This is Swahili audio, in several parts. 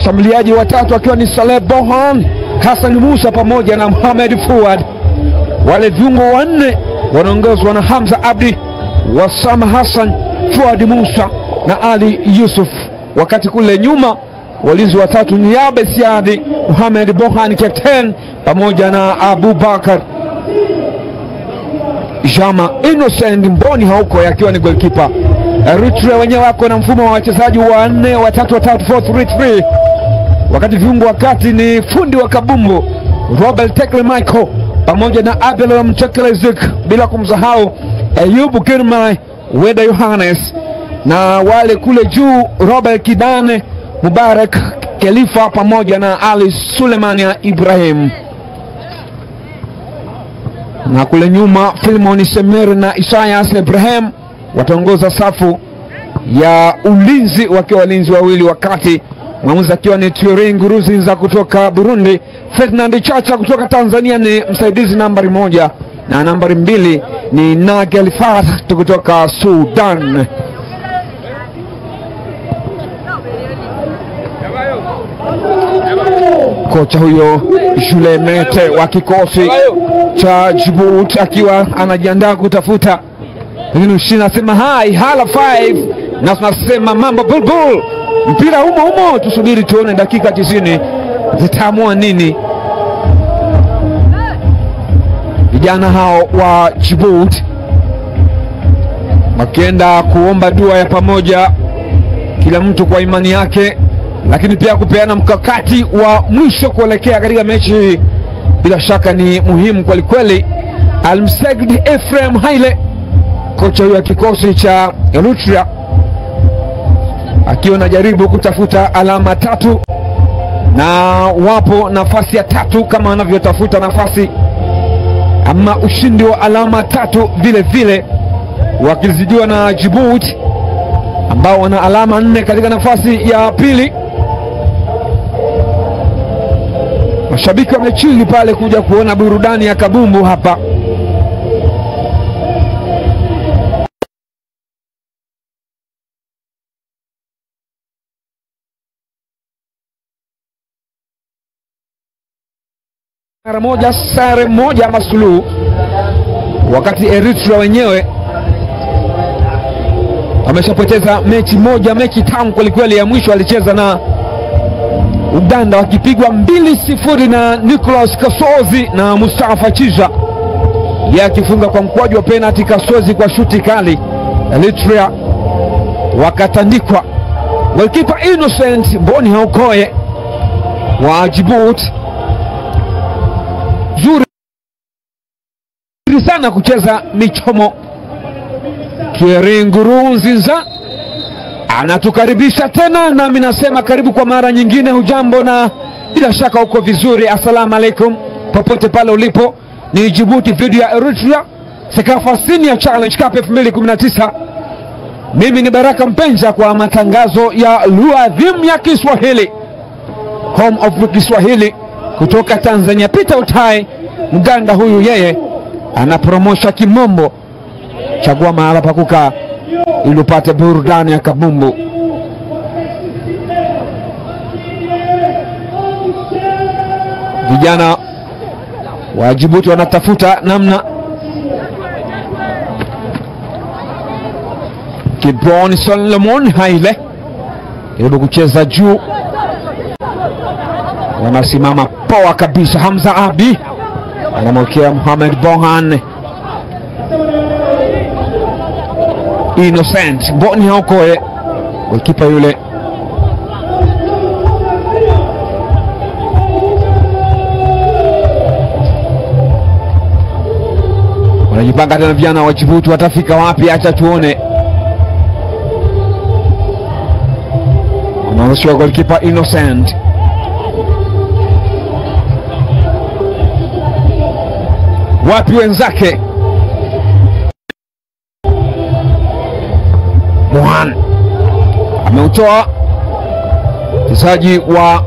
Washambuliaji watatu akiwa ni Saleh Bohan, Hassan Musa pamoja na Mohamed Fuad. Wale viungo wanne wanaongozwa na Hamza Abdi, Wasama Hassan, Fuad Musa na Ali Yusuf. Wakati kule nyuma walinzi watatu ni Yabe Siadi, Mohamed Bohan captain pamoja na Abu Bakar Jama. Innocent Mboni Hauko akiwa ni goalkeeper. Eritrea wenyewe wako na mfumo wa wachezaji wanne watatu watatu 4-3-3, wakati viungo wakati ni fundi wa kabumbu Robert Tekle Michael pamoja na Abel Mtekelezik, bila kumsahau Ayubu Kirmai, Weda Yohanes, na wale kule juu Robert Kidane, Mubarak Khalifa pamoja na Ali Sulemani Ibrahim. Na kule nyuma Filmon Semir na Isaias Ibrahim wataongoza safu ya ulinzi wakiwa walinzi wawili, wakati mwamuzi akiwa ni Thierry Nguruzinza kutoka Burundi. Ferdinand Chacha kutoka Tanzania ni msaidizi nambari 1 na nambari 2 ni Nagel Fath kutoka Sudan. Kocha huyo Jules Mete wa kikosi cha Djibouti akiwa anajiandaa kutafuta lakini ushindi. Anasema hai hala 5 na tunasema mambo bulbul, mpira humo humo. Tusubiri tuone dakika 90 zitaamua nini. Vijana hao wa Djibouti wakienda kuomba dua ya pamoja, kila mtu kwa imani yake, lakini pia kupeana mkakati wa mwisho kuelekea katika mechi hii, bila shaka ni muhimu kweli kweli. Almsegd Ephraim Haile, kocha huyo wa kikosi cha Eritrea, akiwa anajaribu kutafuta alama 3, na wapo nafasi ya 3 kama wanavyotafuta nafasi ama ushindi wa alama 3 vile vile, wakizidiwa na Djibouti ambao wana alama 4 katika nafasi ya pili. Mashabiki wamechili pale kuja kuona burudani ya kabumbu hapa. Mara moja sare moja masulu, wakati Eritrea wenyewe wameshapoteza mechi moja, mechi tamu kwelikweli ya mwisho alicheza na Uganda wakipigwa 2-0 na Nicholas Kasozi na Mustafa Chiza, yeye akifunga kwa mkwaju wa penalty, Kasozi kwa shuti kali. Eritrea wakatandikwa. Goalkeeper Innocent Boni Haukoe wa Djibouti, zuri sana kucheza michomo. Thierry Nguruzinza anatukaribisha tena, nami nasema karibu kwa mara nyingine. Hujambo na bila shaka uko vizuri. Assalamu alaikum popote pale ulipo. Ni Djibouti dhidi ya Eritrea, CECAFA Senior Challenge Cup 2019. Mimi ni Baraka Mpenja kwa matangazo ya lugha adhimu ya Kiswahili, home of Kiswahili kutoka Tanzania. Peter Utai Mganda huyu, yeye anapromosha kimombo. Chagua mahala pa kukaa ili upate burudani ya kabumbu. Vijana wa Djibouti wanatafuta namna. Kibron Solomon Haile jaribu kucheza juu, wanasimama poa kabisa. Hamza Abi anamwekea Mohamed Bohan. Innocent Boni Haukoe, goalkeeper yule. Wanajipanga tena vijana wa Djibouti, watafika wapi? Acha tuone. Wanarushwa goalkeeper Innocent. Wapi wenzake? Mohan ameutoa mchezaji wa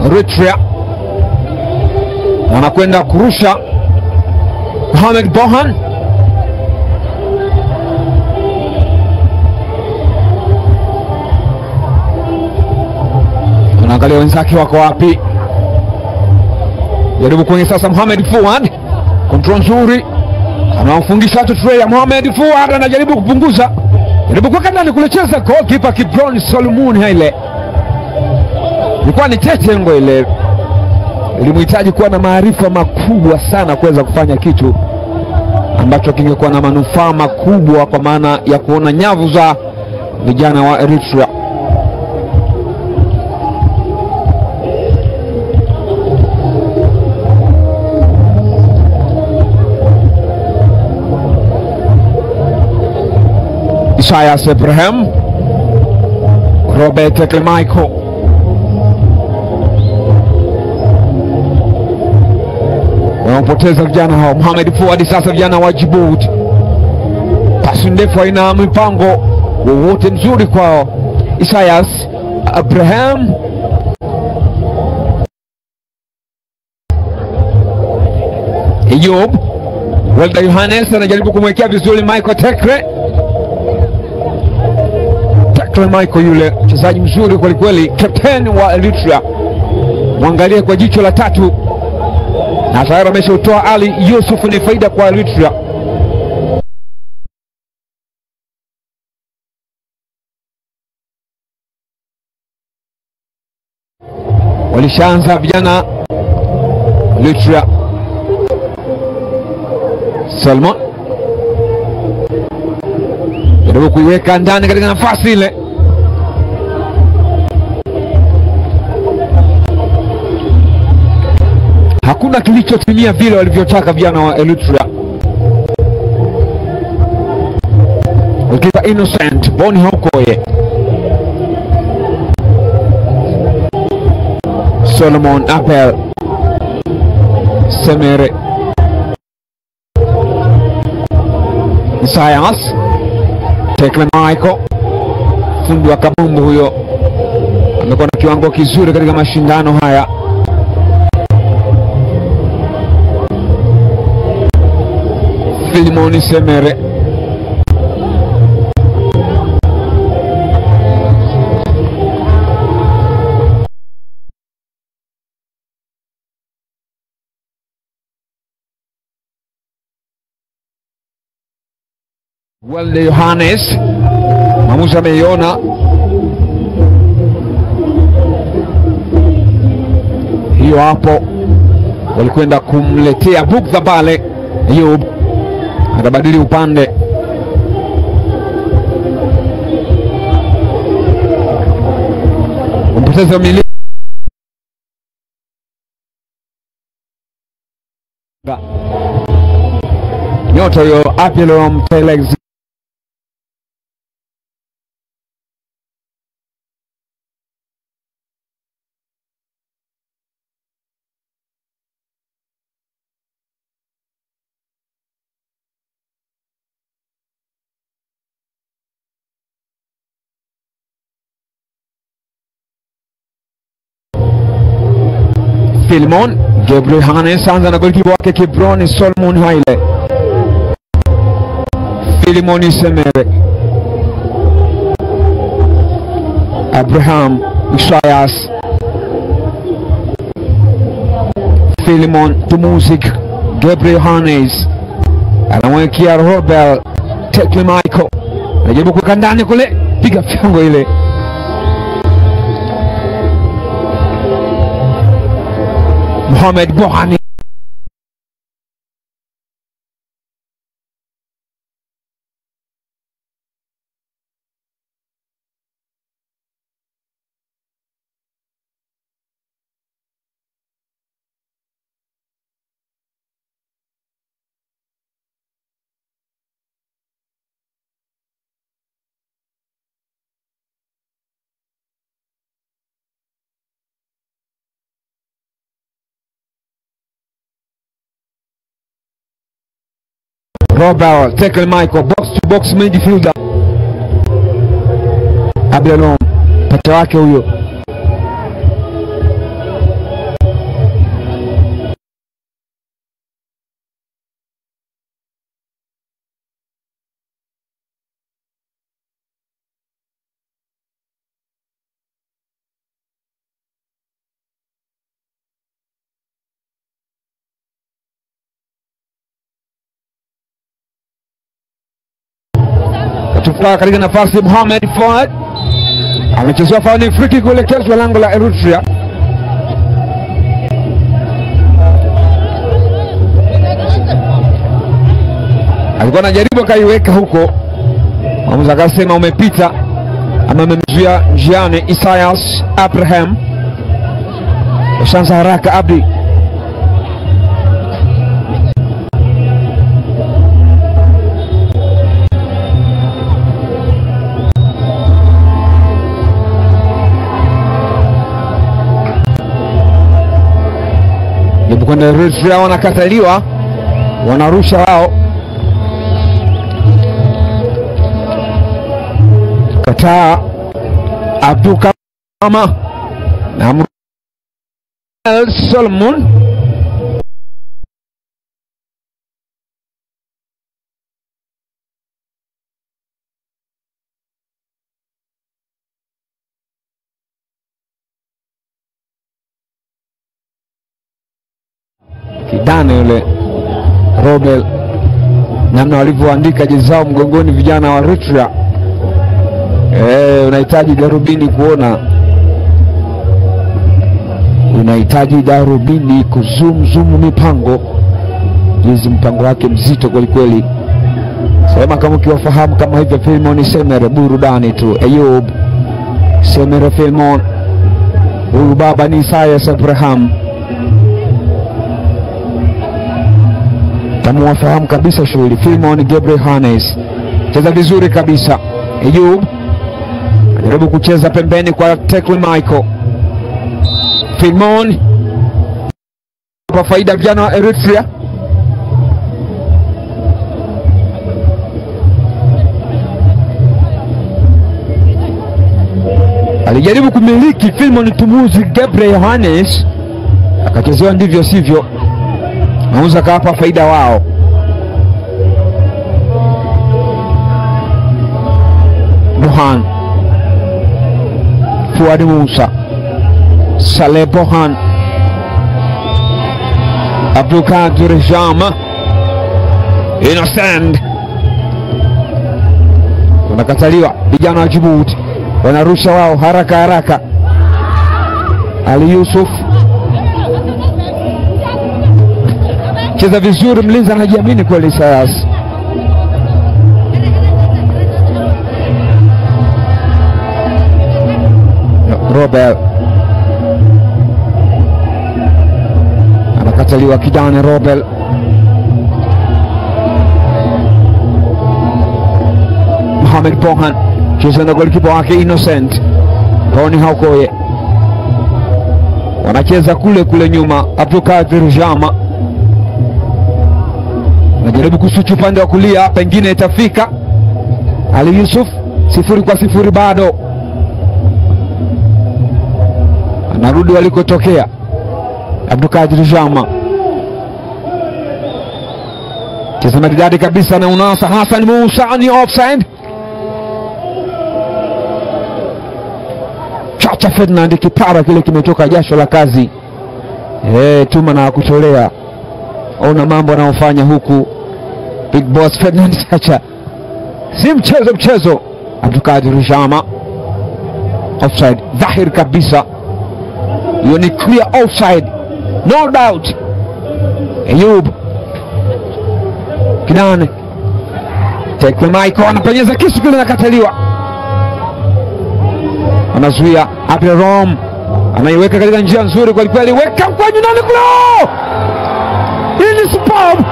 Eritrea, wanakwenda kurusha. Mohamed Bohan Anaangalia wenzake wako wapi. Jaribu kwenye sasa Mohamed Fuad. Control nzuri. Anamfungisha watu tray ya Mohamed Fuad, anajaribu kupunguza. Jaribu kuweka ndani kulecheza goalkeeper Kibron Solomon Haile. Ilikuwa ni tete ngo ile. Ilimhitaji kuwa na maarifa makubwa sana kuweza kufanya kitu ambacho kingekuwa na manufaa makubwa kwa maana ya kuona nyavu za vijana wa Eritrea. Isaias Abraham, Robert Michael, wanaopoteza vijana hao. Mohamed Fuad sasa, vijana wa Djibouti, pasi ndefu haina mipango wowote mzuri kwao. Isaias Abraham, Eyob Walter Yohanes anajaribu kumwekea vizuri Michael Tekre. Tekre Michael yule mchezaji mzuri kweli kweli, captain wa Eritrea. Mwangalie kwa jicho la tatu. Na tayari ameshautoa Ali Yusuf, ni faida kwa Eritrea. Walishaanza vijana Eritrea. Salmon jaribu kuiweka ndani katika nafasi ile. Hakuna kilichotimia vile walivyotaka vijana wa Eritrea. Goalkeeper Innocent Boni Hokoye, Solomon Apel, Semere, Isaias Tekle Michael, fundi wa kabumbu huyo, amekuwa na kiwango kizuri katika mashindano haya. Filimoni Semere, Welde Yohanes, mwamuzi ameiona hiyo hapo, walikwenda kumletea bugdha pale. Ayub atabadili upande. Mpoteza mili nyota hiyo Apelom Telex. Filimon Gabriel Yohanes anza na golikipa wake Kibron Solomon Haile. Filimon Semere, Abraham Isaias, Filimon Tumuzik, Gabriel Yohanes anamwekea Robert Tekle Michael, anajaribu kuweka ndani kule, piga fyongo ile. Mohamed Bohani Robert Tekle Michael, box to box midfielder. Abdelon, pacha wake huyo. Anachukua katika nafasi Mohamed Fuad. Amechezewa fauli, free kick kuelekezwa lango la Eritrea. Alikuwa anajaribu akaiweka huko, mwamuzi akasema umepita, ama amemzuia njiani. Isaias Abraham ushanza haraka. Abdi kwenda Eritrea, wanakataliwa, wanarusha wao. Kataa Abdu Kama na Solomon. Kidane yule Robel, namna walivyoandika jezi zao mgongoni vijana wa Eritrea. Unahitaji darubini kuona, unahitaji darubini kuzoom zoom mipango. Jezi mpango wake mzito kweli kweli. Sema kama ukiwafahamu kama hivyo, Filmon Semere, burudani tu. Ayub Semere Filmon, huyu baba ni Isaias Abraham. Tamuwafahamu kabisa shughuli. Filmon Gabriel Hannes cheza vizuri kabisa. Ayub anajaribu kucheza pembeni kwa Tekle Michael. Filmon kwa faida vijana wa Eritrea. Alijaribu kumiliki Filmon Tumuzi Gabriel Yohanes, akachezewa ndivyo sivyo. Mauza kawapa faida wao. Bohan, Fuad Musa, Saleh Bohan, Abdulkadir Jama, Innocent. Wanakataliwa vijana wa Djibouti, wanarusha wao haraka haraka. Ali Yusuf cheza vizuri, mlinzi anajiamini kweli. Isaias Robel anakataliwa. Kidane Robel Mohamed Bohan cheza na golikipa wake Innocent Boni Haukoye, wanacheza kule kule nyuma. Abdulkadir Jama anajaribu kusuchu upande wa kulia, pengine itafika. Ali Yusuf 0-0 bado, anarudi walikotokea. Abdulkadir Jama cheza maridadi kabisa na unasa Hassan Musa, ni offside. Chacha Ferdinand, kipara kile kimetoka jasho la kazi. Tuma na kutolea. Ona mambo anayofanya huku Big Boss Ferdinand Chacha, si mchezo mchezo. Abdulkadir Jama offside dhahir kabisa, hiyo ni clear offside, no doubt. Ayub Kidane Tekle Michael anapenyeza kisu kile, nakataliwa, anazuia. Abdelrom anaiweka katika njia nzuri kweli kweli, weka mkwaju nani kule. Hii ni superb,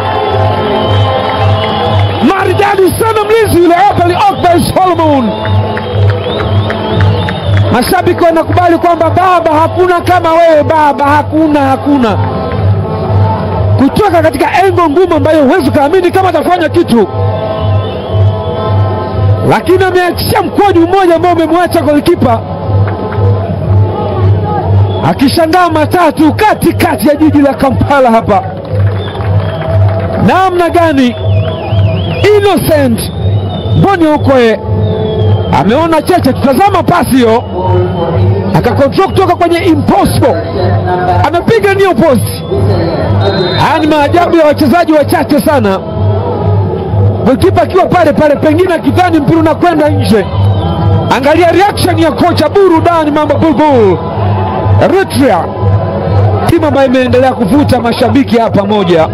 maridadi sana mlinzi yule Abel Okbel Solomon. Mashabiki wanakubali kwamba baba, hakuna kama wewe baba, hakuna hakuna. Kutoka katika engo ngumu ambayo huwezi kuamini kama atafanya kitu, lakini ameachia mkwaju mmoja ambao umemwacha golikipa akishangaa matatu katikati ya jiji la Kampala hapa. Namna gani Innocent Boni Okoye ameona cheche, tutazama pasi hiyo, akakontrol kutoka kwenye impossible, amepiga new post. Haya ni maajabu ya wachezaji wachache sana. Golikipa akiwa pale pale, pengine akidhani mpira unakwenda nje. Angalia reaction ya kocha, burudani mambo bulbul. Eritrea, timu ambayo imeendelea kuvuta mashabiki hapa, 1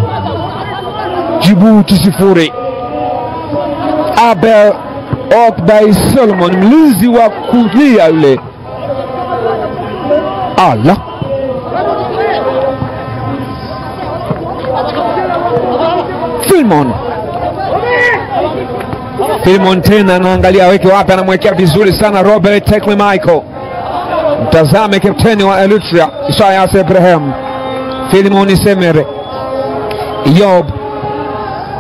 Djibouti 0. Abel Okbay Solomon, mlinzi wa kulia yule. Allah, Filmon tena anaangalia aweke wapi, anamwekea vizuri sana Robert Tekle Michael. Mtazame kapteni wa Eritrea Isaias Ibrahim. Filimon Semere, Yob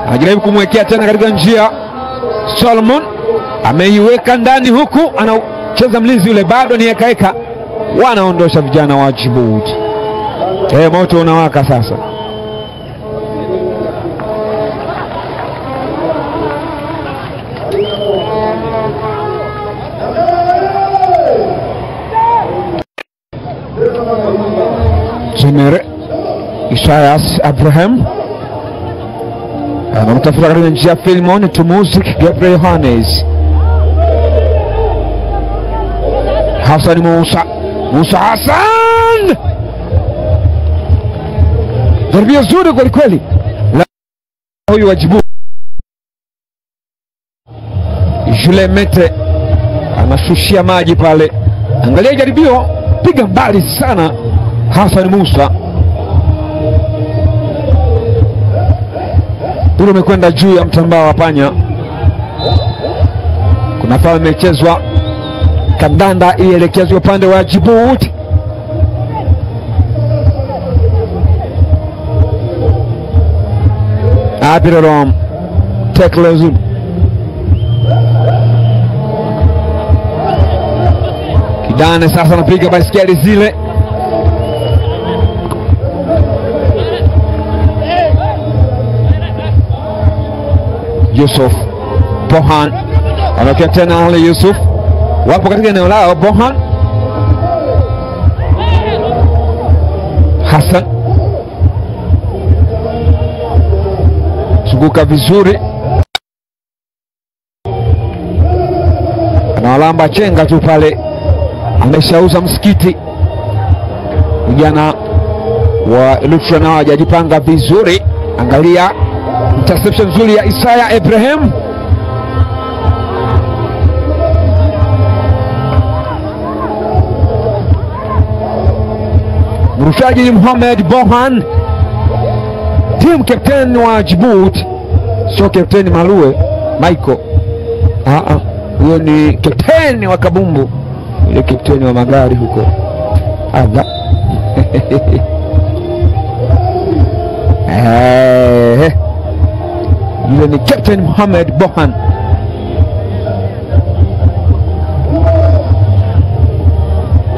anajaribu kumwekea tena katika njia. Solomon ameiweka ndani, huku anacheza mlinzi yule, bado ni eka. Wanaondosha vijana wa Djibouti. Moto unawaka sasa. Semere, Isaias Abraham anamtafuta katika njia Filimon Tumuzik, Gabriel Yohanes, Hassan Musa, Musa Hassan, jaribio zuri kweli kweli huyu wa Djibouti. Jules Mete anashushia maji pale, angalia jaribio, piga mbali sana Hassan Musa. Mpira umekwenda juu ya mtambao wa panya. Kuna faul imechezwa, kandanda ielekezwe upande wa Djibouti. Abirom Teklezum Kidane sasa anapiga baiskeli zile. Yusuf Bohan anatokea tena Ali Yusuf, wapo katika eneo lao. Bohan, Hassan zunguka vizuri, anawalamba chenga tu pale, ameshauza msikiti. Vijana wa Eritrea nao hajajipanga vizuri. Angalia interception nzuri ya Isaiah Ibrahim. Mrushaji ni Mohamed Bohan, team captain wa Djibouti. Sio captain Malue Michael, huyo ni captain wa kabumbu, yule captain wa magari huko. Aga yule ni Captain Mohamed Bohan.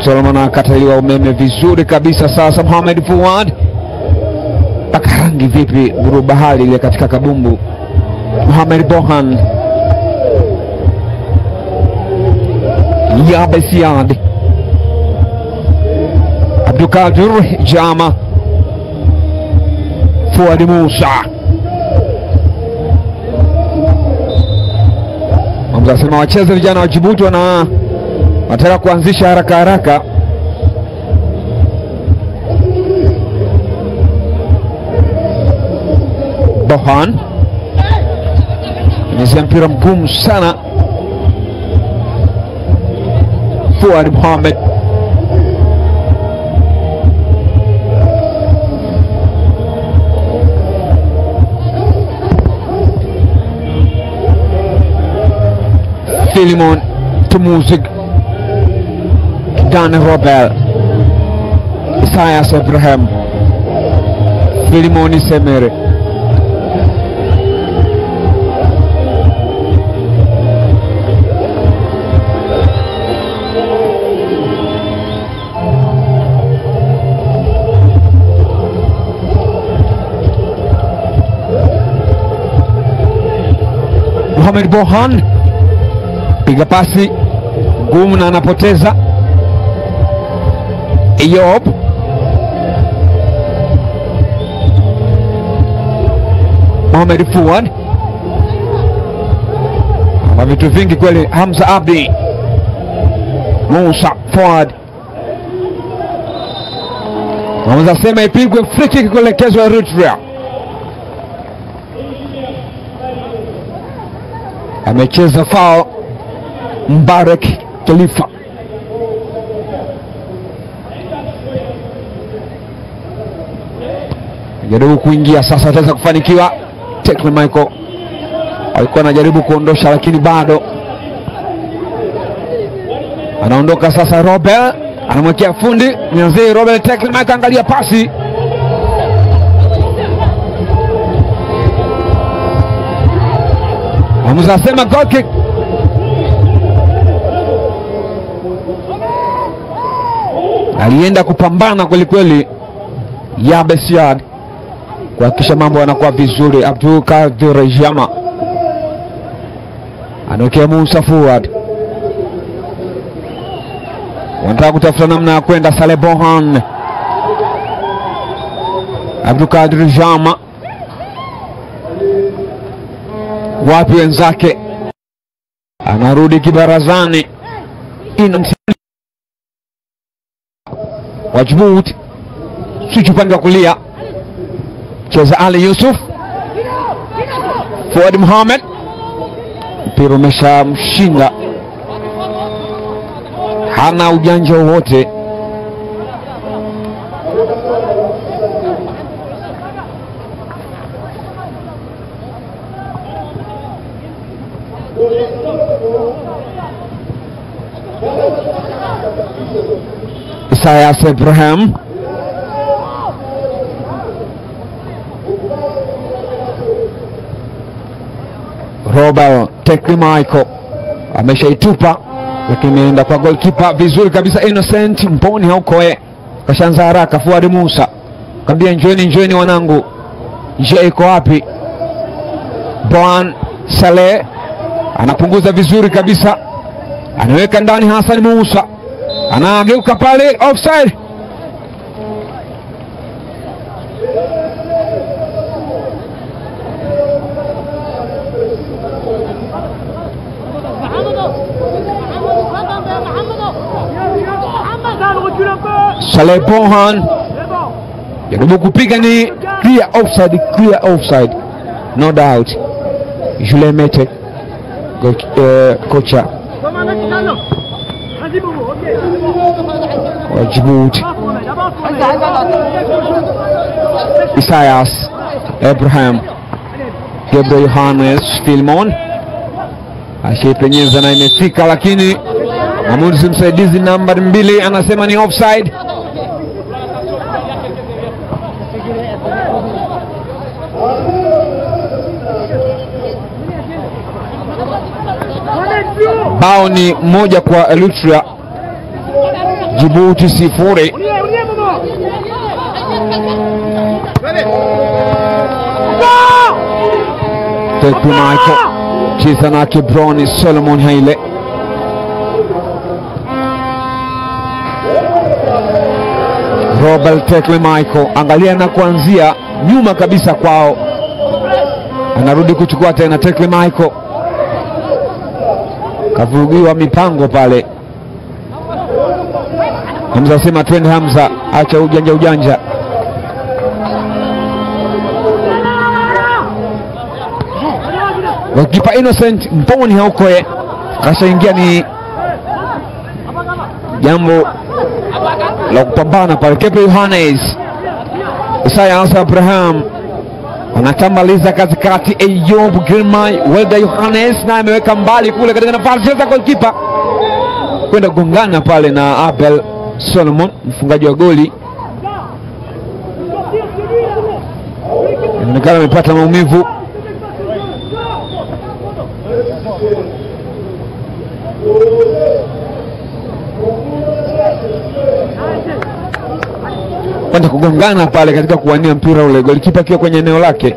Solomon akataliwa umeme vizuri kabisa. Sasa Mohamed Fuad paka rangi vipi gurubahali ile katika kabumbu. Mohamed Bohan, Yabesiad, Abdulkadir Jama, Fuad Musa. Mzasema wacheze vijana wa Djibouti wana wanataka kuanzisha haraka haraka. Bohan amezia mpira mgumu sana. Fuad Mohamed Filimon Tumuzik, Dan Robel, Isaias Ibrahim, Filimoni Semere. Mohamed Bohan piga pasi ngumu na anapoteza. Eyob Mohamed Fuad Kwa vitu vingi kweli. Hamza Abdi, Musa Fuad, wanaweza sema ipigwe free kick kuelekezwa Eritrea. Amecheza foul Mbarek Khalifa. Jaribu kuingia sasa, ataweza kufanikiwa. Tekle Michael alikuwa anajaribu kuondosha, lakini bado anaondoka sasa. Robert anamwekea fundi Nyanzi. Robert Tekle Michael, angalia pasi. Mwamuzi asema goal kick. Alienda kupambana kweli kweli Yabesiad kuhakikisha mambo yanakuwa vizuri. Abdul Kadir Jama anawekea Musa Fuad, wanataka kutafuta namna ya kwenda. Saleh Bohan, Abdul Kadir Jama, wapi wenzake? Anarudi kibarazani. Wa Djibouti switch upande wa kulia, cheza Ali Yusuf, Fuad Mohamed, mpira umeshamshinda, hana ujanja wowote. Isaias Ibrahim, Robert Tekle Michael ameshaitupa, lakini imeenda kwa goalkeeper vizuri kabisa. Innocent Mboni Haukoe kashaanza haraka. Fuad Musa kambia njoni, njoni wanangu, njia iko wapi? Boan Saleh anapunguza vizuri kabisa, anaweka ndani. Hassan Musa anageuka pale, offside. Saleh Bohan jaribu kupiga, ni clear offside, clear offside, no doubt. Julien Mete kocha wa Djibouti. Isaias Abraham, Gabriel Yohanes Filmon ashipenyeza na imefika, lakini mwamuzi msaidizi nambari 2 anasema ni offside. Bao ni 1 kwa Eritrea, Djibouti 0. Tekle Michael cheza na Kibroni Solomon Haile. Robert Tekle Michael, angalia na kuanzia nyuma kabisa kwao, anarudi kuchukua tena. Tekle Michael kavurugiwa mipango pale. Hamza sema twende Hamza, acha ujanja ujanja. Wakipa Innocent Mboni Haukoe kashaingia, ni jambo la kupambana pale. Kepe Yohanes, Isaias Abraham anatambaliza katikati. Eyob Girmay, Welda Yohanes na ameweka mbali kule katika nafasi ya goalkeeper kwenda kugongana pale na Abel Solomon, mfungaji wa goli. Inaonekana amepata maumivu. Kwenda kugongana pale katika kuwania mpira ule, golikipa akiwa kwenye eneo lake.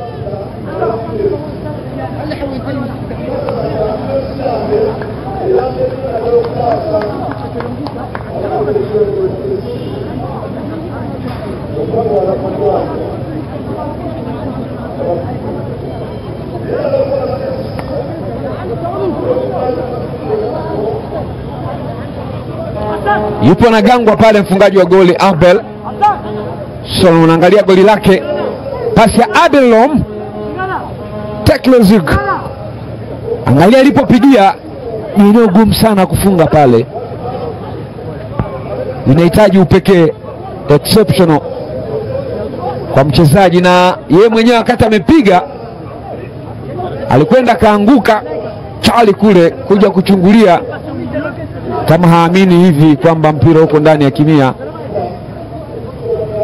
Yupo na gangwa pale mfungaji wa goli Abel Solomon, angalia goli lake, pasi ya Adelom Teklezig, angalia alipopigia. Ni eneo gumu sana kufunga pale, inahitaji upekee exceptional kwa mchezaji, na yeye mwenyewe wakati amepiga alikwenda kaanguka chali kule kuja kuchungulia kama haamini hivi kwamba mpira uko ndani ya kimia.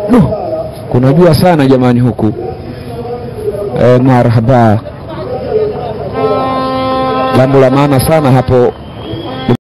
No, kuna jua sana jamani huku. Marhaba, jambo la maana sana hapo.